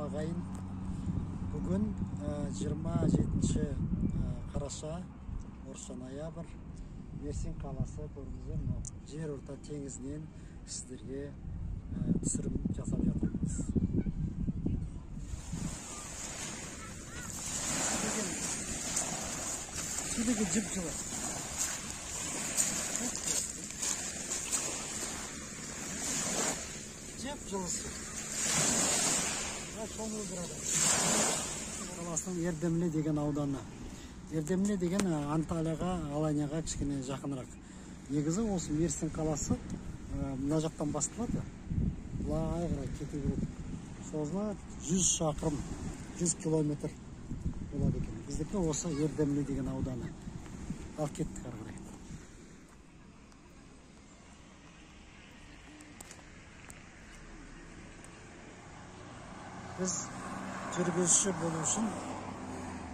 Ағайын, бүгін 27 қараша, орысша ноябрь, Мерсин қаласы, көрдіңіздер, мынау Жерорта теңізінен сіздерге түсірім жасап жатырмыз. Су деген жып-жылы. Жып-жылы су. Қаласының Ердемли деген ауданы. Ердемли деген Анталияға, Аланияға кішкене жақынырақ. Негізі осы Мерсин қаласы мына жақтан басталады. Былай қарай кете береді. Созылады 100 шақырым, 100 километр болады екен. Біздікі осы Ердемли деген ауданы. Ал кеттік ары қарай. Біз жүргізуші болу үшін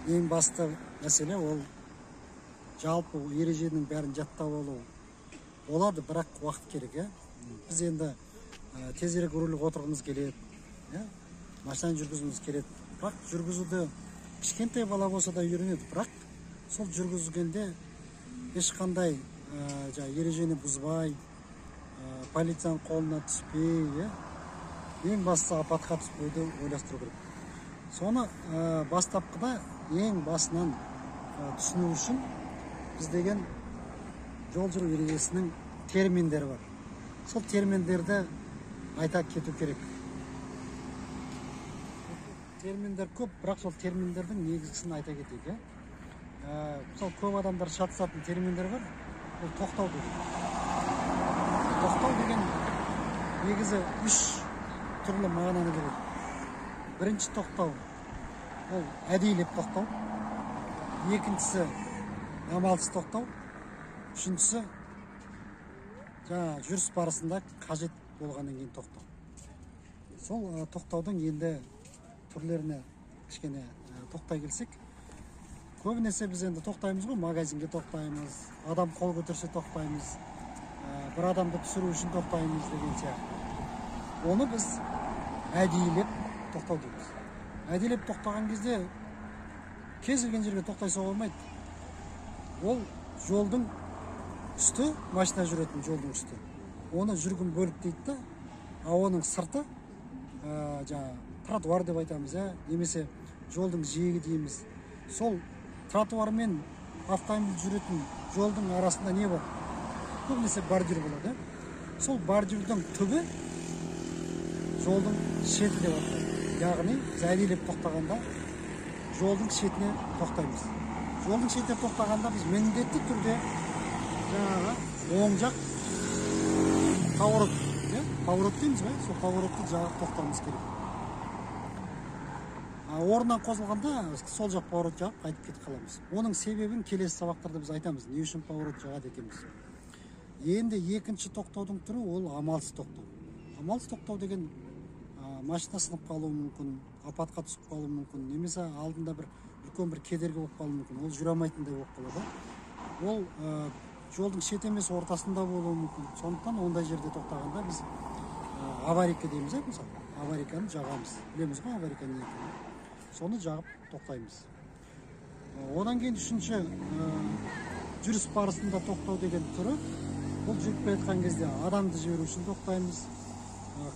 ең басты мәселе ол жалпы ереженің бәрін жаттап алу болады, бірақ уақыт керек, ә? Біз енді тезірек рульге отырғымыз келеді, ә? Машинаны жүргізгіміз келеді. Бірақ жүргізуді кішкентай бала болса да үйренеді, бірақ сол жүргізгенде ешқандай ережені бұзбай, полицияның қолына түспей, ә? Ең бастысы апатқа түспеуді ойластыру керек. Соны бастапқыда ең басынан түсіну үшін біз деген жол жүру ережесінің терминдері бар. Сол терминдерді айта кету керек. Терминдер көп, бірақ сол терминдердің негізгісін айта кетейік. Мысалы, көп адамдар шатысатын терминдер бар. Ол тоқтау деген. Тоқтау деген негізі үш түрлі мағынаны береді. Бірінші тоқтау ол әдейілеп тоқтау, екіншісі амалсыз тоқтау, үшіншісі жаңа жүріс барысында қажет болғаннан кейін тоқтау. Сол тоқтаудың енді түрлеріне кішкене тоқтай келсек, көбінесе біз енді тоқтаймыз ғой, магазинге тоқтаймыз, адам қол көтерсе тоқтаймыз, бір адамды түсіру үшін тоқтаймыз деген сияқты. Оны біз әдейілеп тоқтау дейміз. Әдейілеп тоқтаған кезде кез келген жерге тоқтай салуға болмайды. Ол жолдың үсті, машина жүретін жолдың үсті. Оны жүргін бөлік дейді да, а оның сырты жаңа тротуар деп айтамыз, немесе жолдың жиегі дейміз. Сол тротуар мен автомобиль жүретін жолдың арасында не бар? Көбінесе бордюр болады. Сол бордюрдің түбі жолдың шеті деп аталады. Яғни біз әдейілеп тоқтағанда жолдың шетіне тоқтаймыз. Жолдың шетіне тоқтағанда біз міндетті түрде жаңағы оң жақ поворот, поворот дейміз ғой, сол поворотты жағып тоқтауымыз керек. Орнынан қозғалғанда сол жақ поворот жағып қайтып кетіп қаламыз. Оның себебін келесі сабақтарда біз айтамыз, не үшін поворот жағады екенбіз. Енді екінші тоқтаудың түрі ол амалсыз тоқтау. Амалсыз тоқтау деген машина сынып қалуы мүмкін, апатқа түсіп қалуы мүмкін, немесе алдында бір үлкен бір кедергі болып қалуы мүмкін, ол жүре алмайтындай болып қалады. Ол жолдың шеті емес ортасында болуы мүмкін. Сондықтан ондай жерде тоқтағанда біз аварийка дейміз, мысалы, аварийканы жағамыз. Білеміз ғой аварийка не екенін. Соны жағып тоқтаймыз. Одан кейін үшінші жүріс барысында тоқтау деген түрі, ол жүріп келе жатқан кезде адамды жіберу үшін тоқтаймыз.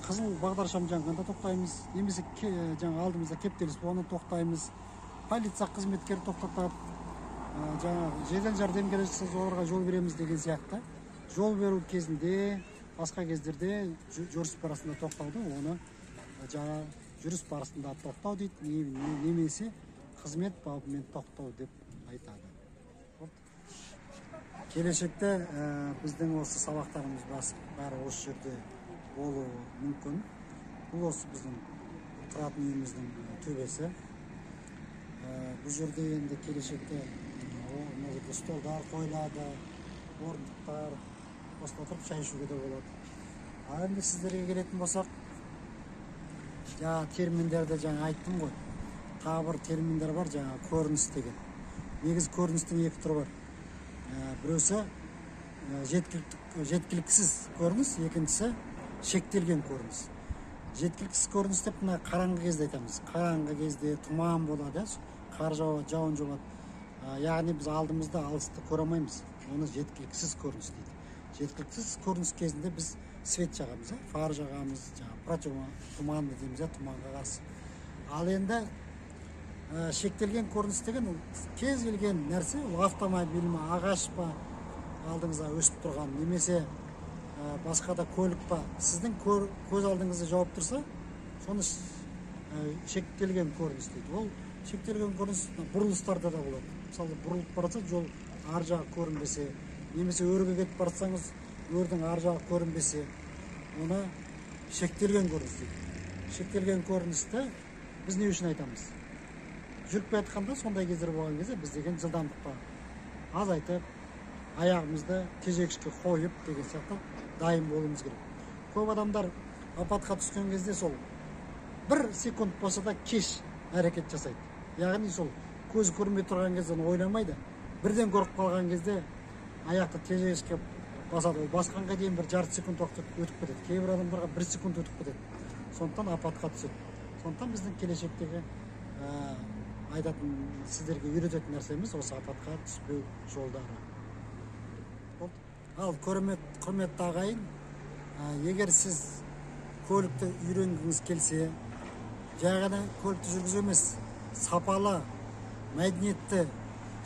Қызыл бағдаршам жанғанда тоқтаймыз, немесе жаңа алдымызда кептеліс болғанда тоқтаймыз, полиция қызметкері тоқтатады, жаңа жедел жәрдем келе жатса оларға жол береміз деген сияқты. Жол беру кезінде, басқа кездерде жүріс барысында тоқтауды, оны жаңа жүріс барысында тоқтау дейді, немесе қызмет бабымен тоқтау деп айтады. Келешекте біздің осы сабақтарымыз бәрі осы жерде болуы мүмкін. Бұл осы біздің тұратын үйіміздің төбесі. Бұл жерде енді келешекте мына жерде столдар қойылады, орындықтар, осында отырып шай ішуге де болады. Ал енді сіздерге келетін болсақ, жаңа терминдерді жаңа айттым ғой. Тағы бір терминдер бар, жаңа көрініс деген. Негізі көріністің екі түрі бар. Біреусі жеткіліксіз көрініс, екіншісі шектелген көрініс. Жеткіліксіз көрініс деп мына қараңғы кезде айтамыз. Қараңғы кезде тұман болады, қар жауады, жауын жауады. Яғни біз алдымызда алысты көре алмаймыз. Оны жеткіліксіз көрініс дейді. Жеткіліксіз көрініс кезінде біз свет жағамыз, фар жағамыз, противотуманный дейміз, тұманға қарсы. Ал енді шектелген көрініс деген ол кез келген нәрсе, ол автомобиль ма, ағаш па, алдыңызда өсіп тұрған, немесе басқа да көлік па, сіздің көз алдыңызды жауып тұрса, соны шектелген көрініс дейді. Ол шектелген көрініс бұрылыстарда да болады. Мысалы, бұрылып барса, жол ар жағы көрінбесе, немесе өрге кетіп барсаңыз, өрдің ар жағы көрінбесе, оны шектелген көрініс дейді. Шектелген көріністі біз не үшін айтамыз? Жүріп келе жатқанда сондай кездер болған кезде біз деген жылдамдыққа азайтып, аяғымызды тежегішке қойып деген сияқты дайын болуымыз керек. Көп адамдар апатқа түскен кезде сол бір секунд болса да кеш әрекет жасайды. Яғни сол көзі көрмей тұрған кезде оны ойламайды, бірден көріп қалған кезде аяқты тежегішке басады. Ол басқанға дейін бір жарты секунд уақыт өтіп кетеді. Кейбір адамдарға бір секунд өтіп кетеді. Сондықтан апатқа түседі. Сондықтан біздің келешектегі айтатын, сіздерге үйрететін нәрсеміз осы апатқа түспеу жолдары. Ал құрметті ағайын, егер сіз көлікті үйренгіңіз келсе, жай ғана көлікті жүргізу емес, сапалы, мәдениетті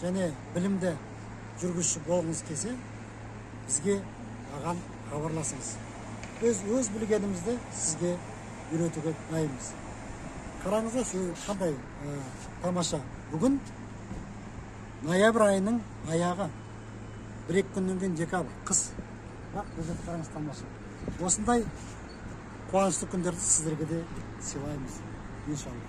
және білімді жүргізуші болғыңыз келсе, бізге маған хабарласыңыз. Біз өз білгенімізді сізге үйретуге дайынбыз. Қараңыздар, қандай тамаша. Бүгін ноябрь айының аяғы, бір-екі күннен кейін декабрь, қыс. Бірақ бізде қараңыз тамаша. Осындай қуанышты күндерді сіздерге де сыйлаймыз, иншалла.